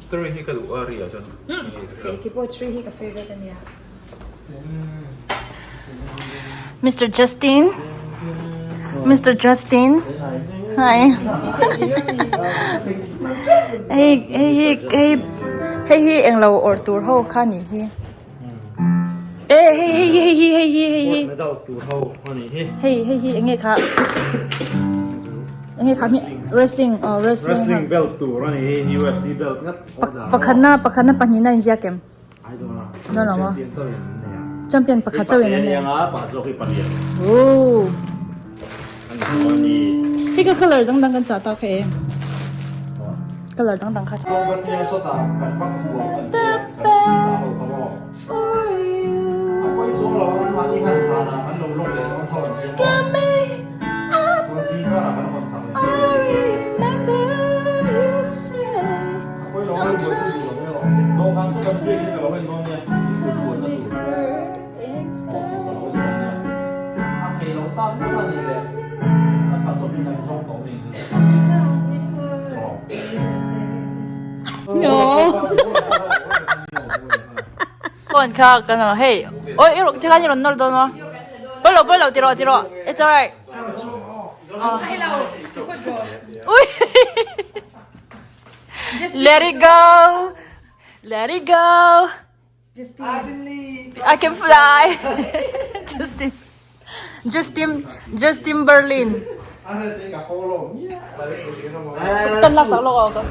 Three hi ka duh a ri ah chuan. Kei pawh three hi ka favourite a nia. Mister Justin Mister Justin Hi Hei hei hi hei hei hi englo awrh tur ho kha nih hi e hei hei hei hi hei hi hei hi hei hei hi enge kha enge kha wrestling oh wrestling wrestling belt tur ani hi UFC belt ngat pakhatna pakhatna pahnihna inziak em Dawn lo maw? Champion pakhat chauh in an nei. Ooh. Hei ka colour dang dang kan chah tak kha em? Colour dang dang kha. Phone kha kan rawn hei oi i rawn tikhan i rawn nawr dawn maw pawilo pawilo ti rawh ti rawh it's alright ui. Let it go Let it go I believe I can fly Justin Justin Justin Berlin Kan lak sak lawk aw kan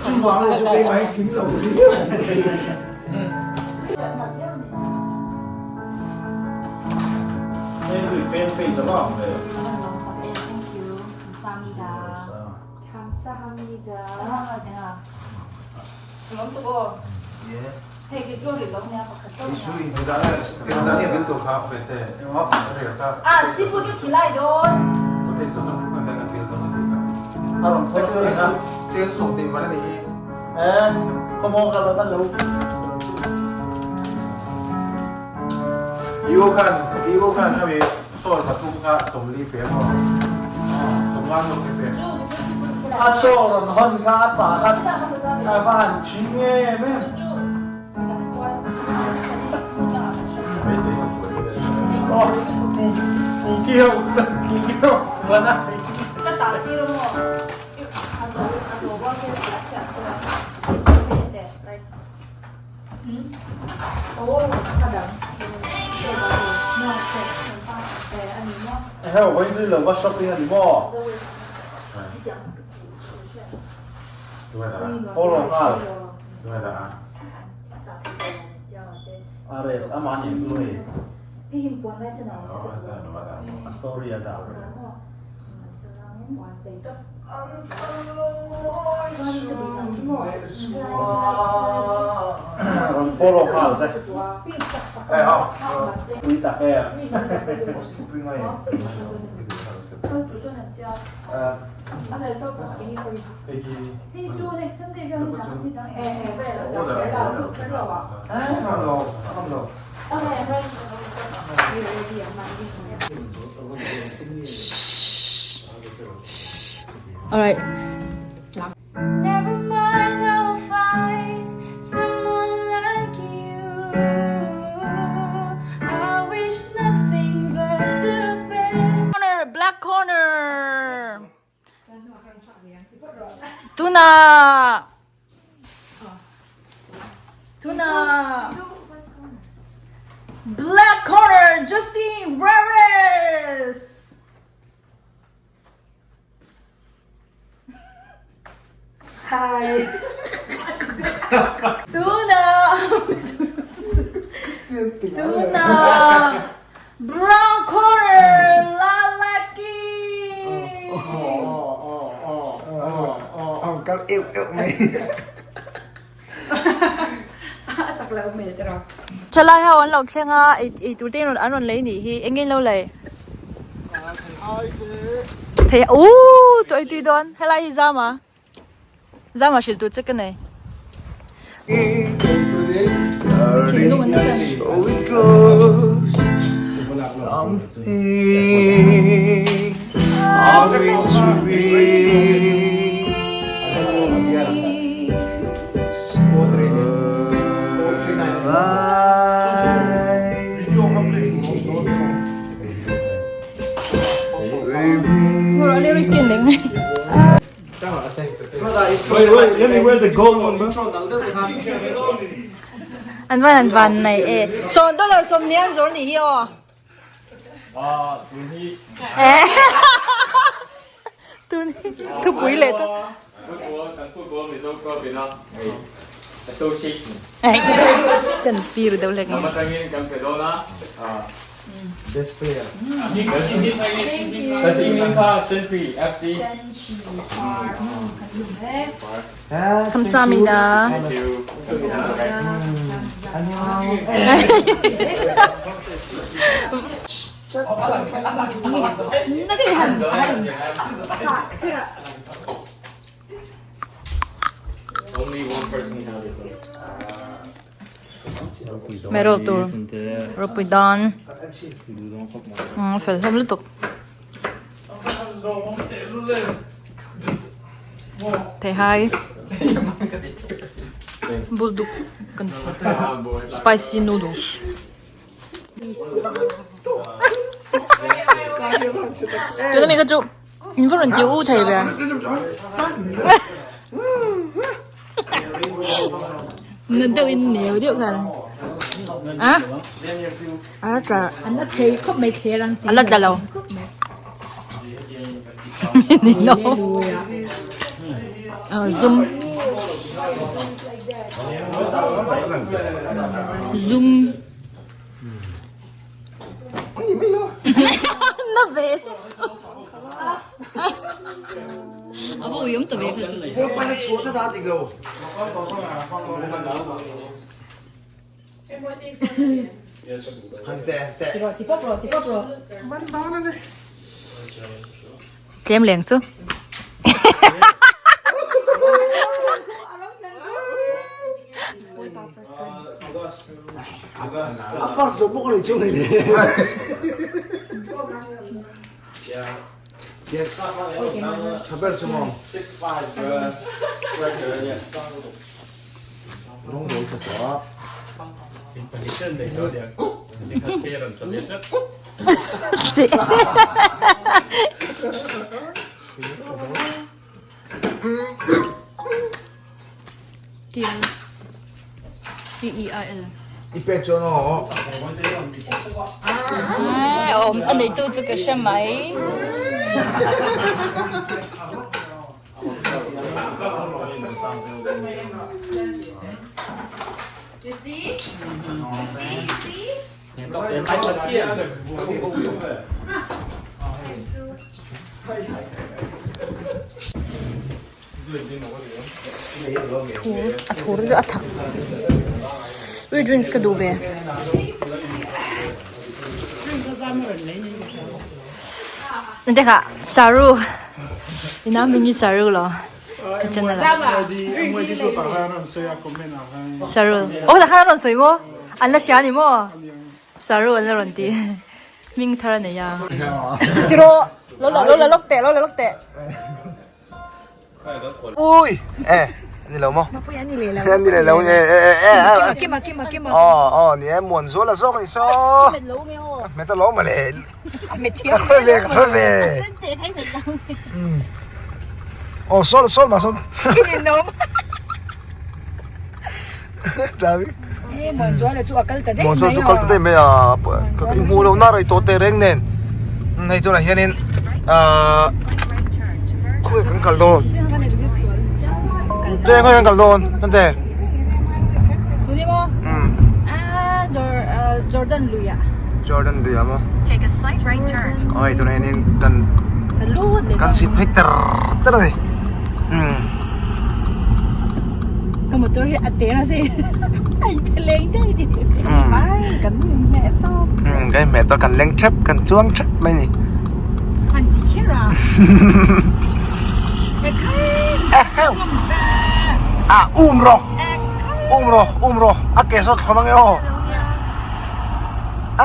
A saw rawn hawn kha a chah kha a va han ching em em. Aw kuki ho kuki ho puan a. Heo vawiin chu ilo va shopping a ni maw? Follow nghal. RS amah a nih chu hei. A story a dah. Rawn follow nghal che. Pui tak e. Alright. Never mind, I'll find someone like you. I wish nothing but the best. Corner, black corner. Tuna. Tuna. Black corner, Justin Rares. Hi. Tuna. Tuna. Brown corner, Lalaki. Kal eu eu mai. Thalai ho an lo thleng a, ei tur te an rawn lei nih hi, eng nge an lo lei? Thei ooh tui tui dawn, helai hi Zama, Zama hrilh tur che ka nei. Thinlung an chan. Wait, wait, let me wear the gold one, bro. An van an van nei e. Sawn dollar sawmhnih an zawr nih hi aw. Tun hi thupui leh ta. Kan football Mizo club ina association. Kan pir deuh lek. Lam atangin kan pe dawn a. Best player. Ka team in kha Sentry FC. Kamsahamnida. Thank you. Only one person has it though. Medal tur ropui dan fel hlawm lutuk. Theihai bulduk kan spicy noodles. Tuna mi kha chu in va rawn ti u thei ve. Na deuh in neu deuh khan. A? A la tla. An la thei khawp mai thler ang A la tla lo. Ni lo. Zoom. Zoom. Na ve se. A bo yom ta ve kha chu. Tlem leng chu. T E I L. I pek chuan aw. Awm a neitu chu ka hre mai. Thur a thur a thak ui drinks ka duh ve ente kha saru ina mini saru lo ka channel saru oh takhan a rawn sawi maw an la hria a ni maw saru an la rawn ti hming thar a nei a tiraw lo la lo la lawk teh lo la lawk teh. Ui, e, ni lo maw? Mapui an ni leh lo. An ni leh lo e e e e. Kima kima kima. Aw aw ni e muan zual a zawk ni saw. Met lo nge aw. Met a lo ma le. Met thiam. Ka khawih ve ka khawih ve. Sen te khai met lo. Aw saw saw ma saw. Kini nom. Davi. E muan zual a chu a kal ta daih mai. Muan zual chu kal ta daih mai a. Ka hmu lo na rei tawh teh reng nen. Hei tunah hianin ahh khawi kan kal dawn khawi kan kal dawn tante Jordan luiah Jordan luiah maw aw hei tunah hianin kan kan sit phei ter ter a ni ka motor hi a ter a se a inteleng daih a ni kan inhmeh tawp kan inhmeh tawp kan leng thep kan chuang thep mai a ni han ti kher a ah um rawh um rawh um rawh a ke saw thlawn ang e aw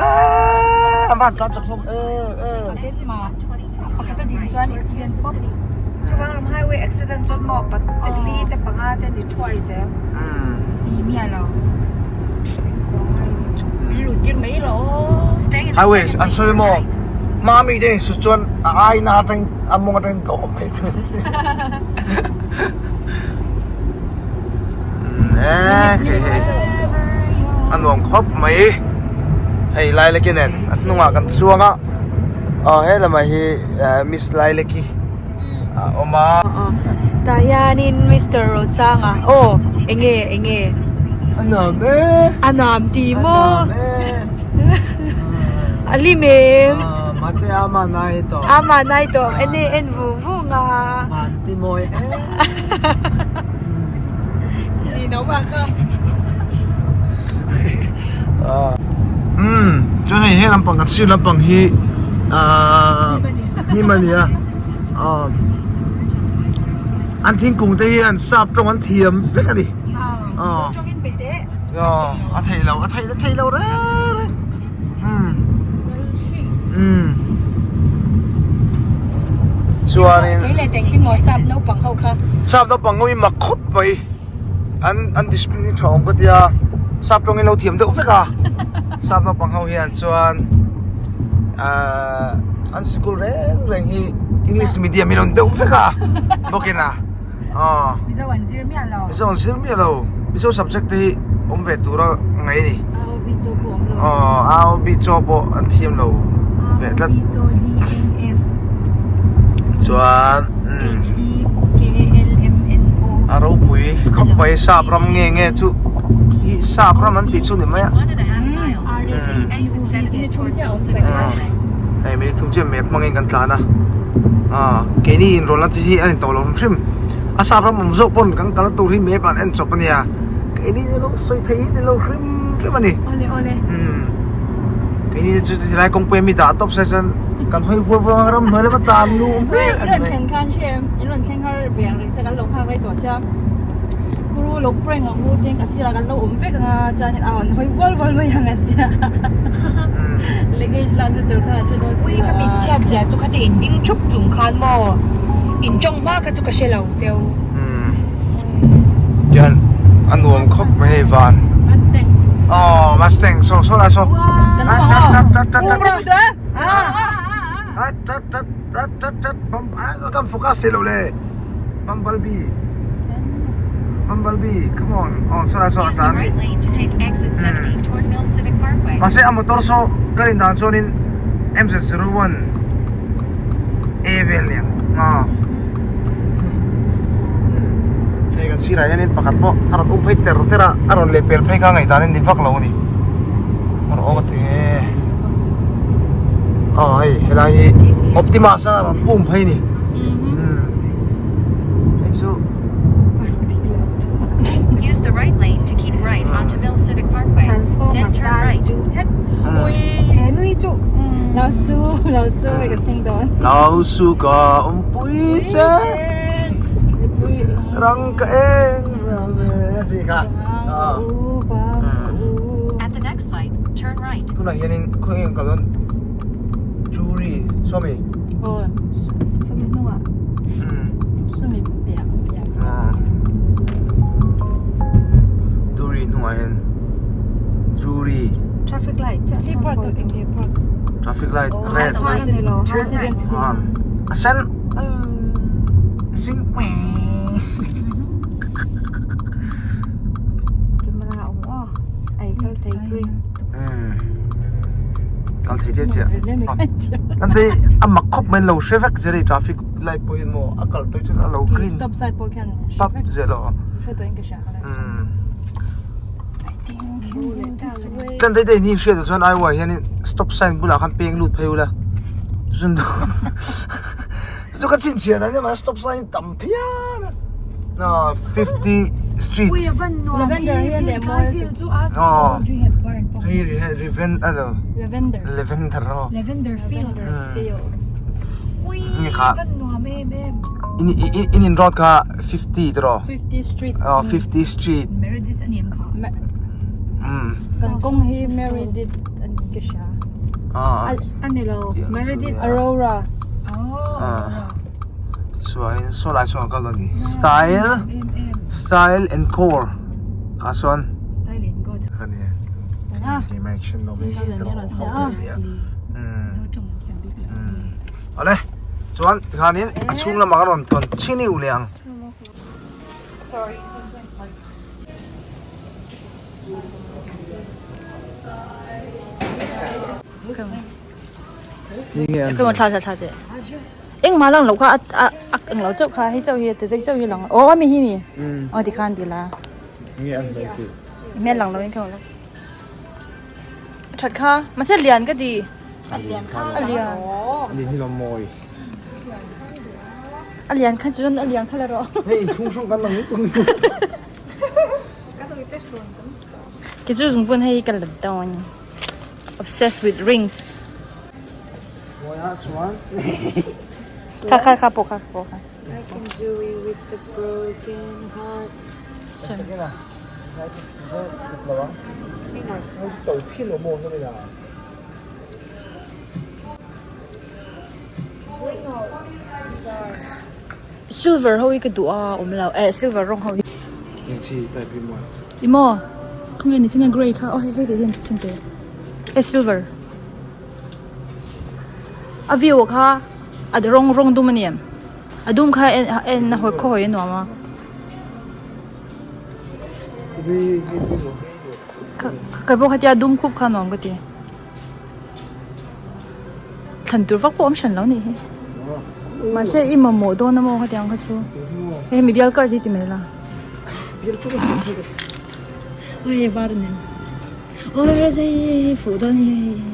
ah a van tlan chak hlawm em em pakhat a din chuan experience pawp chuvang lam highway accident chuan maw li te panga te ni thuai zel chi miah lo highway an sawi maw mami te su chuan a aina atang a mawng atang dawm mai. hei hei a nuam khawp mai hei Lailaki nen a hnungah kan chuang a aw he lamah hi Miss Lailaki a awm a. Tah hianin Mister Rosanga aw enge enge a nuam e a nuam ti maw a nuam e a hlim em mate ama nai tawh ama nai tawh enge en vung vung a van ti mawi em. Umm chuan hei he lampang kan sir lampang hi ahh hnim a ni a aw an thingkung te hian sap tawng an thiam vek a ni aw aw a theih loh a theih a theih loh reng reng umm umm chuanin sap naupang ho hi mak khawp mai. An an discipline hi tha awm ka tia sap tawngin lo thiam deuh vek a sap naupang ho hian chuan ahh an sikul reng reng hi english medium hi lo ni deuh vek a bawkin a aw Mizo an zir miah lo Mizo an zir miah lo Mizo subject te hi awm ve tura ngaih a ni aw a aw b chaw pawh an thiam lo ve tlat A B chaw D M F chuan H E K L M N O A ropui khawp mai sap ram nge nge chu hi sap ram an tih chu ni mai a R S P G U V Z hei minute thum chiah map hmangin kan tlan a ah keini inrawlna chi hi a ni tawh lo hrim hrim a sap ram awm zawk pawn kan kal tur hi map an en chawp a nia keini ni lo sawi thei hi ni lo hrim hrim a ni awle awle umm keini chu tilai kawngpui a mi dah tawp sai chuan kan hawi vual vual ang a ramhnuai lama tlan luh hmel In rawn thlen khan hre em in rawn thleng har ve ang reng che kan lo nghak rei tawh sia kuru lo prank ang u tin ka sirah kan lo awm vek ang a chuanin a rawn hawi vual vual mai ang an tia luggage lakna tur kha an hre dawn si Ui lo ka a. mit chhiat zia chu khati in ding thup chung khan maw in tawng hma kha chu ka hre lo cheu. Umm tian a nuam khawp mai hei van Mustang aw Mustang saw saw lai saw Kan hmu ang aw. Kan focus thei lo le Bumblebee Bumblebee come on aw saw lai saw a tlan a ni mahse a motor saw ka rin dan chuanin M Z01 A vel nen aw hei kan sirah hianin pakhat pawh a rawn um phei ter ter a a rawn leh pel phei kha ngaihdan a ni vak lo a ni. Awm a ti nge aw hei helai hi Optimus a rawn um phei ni hei chu Use the right lane to keep right onto Mill Civic Parkway, Transformer then turn tan right. chu het Ui he nui chu Lao su lao su hei ka thleng dawn Lao su ka awmpui che rang ka eng rang e a tih kha At the next light, turn right. Tunah hianin khaw eng kal dawn Jewelry sawmi Aw sawmi hnungah sawmi piah piah Jewelry hnungah hian Jewelry Traffic light chiah He park eng park Traffic light red Residency a sen hring Camera awm aw ai kal thei green kal thei che che an te a mak khawp mai lo hre vek zel a traffic light pawh hian maw a kal tawih chuan a lo green stop sign pawh khian pap zel aw hre tawhin ka hria Tlante te in hi hriat ah chuan Iowa hianin stop sign bulah khan peng lut phei ula chuan chu ka chhinchhiah dan em a stop sign tam phian a 50 street Ui a van nuam Lavender hi hi a leh Bill mawi Field chu a aw Audrey Hepburn pawh hei riven ano Lavender lavender aw Lavender Field Field Ui Ni kha. van nuam em em in in in road kha 50 tiraw 50 street aw 50 street Meredith a ni em kha um kan kawng hi Meredith a ni ka hria aw a ni lo Meredith Aurora aw chuanin saw lai sawn kal dawn a ni style style and core ah sawn style and go ka ni awle chuan tikhanin a chhung lamah ka rawn continue leh ang. Sorry. Khawi thla thla thla teh. Engmah lang loh kha a a a eng lo chauh kha hei chauh hi ti zek chauh hi lang aw ami hi mi aw tikhan ti la. Nge an hmel tih. Hmel lang lo in khawi A that kha mahse lian ka ti. A lian kha A lian. A lian hi lo mawi. A lian kha chuan a lian kha la rawh. Hei inchhung hrang kan lang lutuk. Kei chu zung pawn hei ka la dawn. Obsessed with rings. Mawiah chuan. Kha kha kha pawh kha pawh kha. I can do it with a broken heart. Silver ho hi ka duh a awm lo eh silver rawng ho hi. Ih maw khawnge ni chin a grey kha aw hei hei tih hian chhin teh eh silver a view kha a rawng rawng dum a ni em a dum kha en en a hawi khaw hawi a nuam a. Kei pawh khatia dum khup kha nuam ka ti. Thlan tur vak pawh awm hran lo nih hi. Mahse i mamawh dawn a maw khatiang kha chu. Hei mi bial kar hi ti mai la. Oi hei var nen. Oi hei hei hei fuh dawn hei hei hei.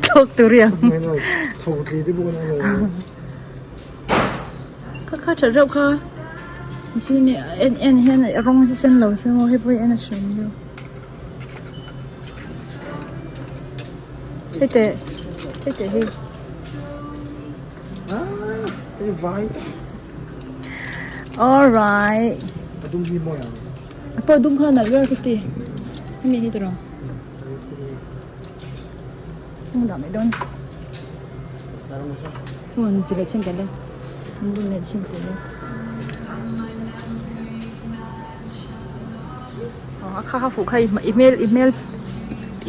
Thawk tur riang. Kha kha that reuh kha. Mihring mi en en hian rawng hi sen lo se maw hei pawh hi en a hran deuh. Hei teh hei teh hei. Alright. Pawh dum kha nalh ber ka ti. Hemi hi tiraw. Tung dah mai dawn. Phone ti leh chin teh le. Bun leh chin teh le. A kha kha fuh kha i hmel i hmel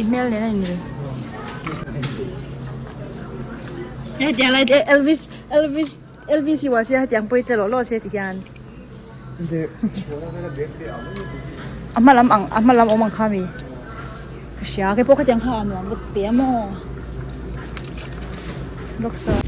i hmel nen a inmil. Hetiang lai te Elvis Elvis Elvis hi uah sia hetiang pawh hi tle lawh lawh se ti hian. A hma lam ang a hma lam awm ang kha mi ka hria keipawh khatiang kha a nuam ka ti a maw boxer.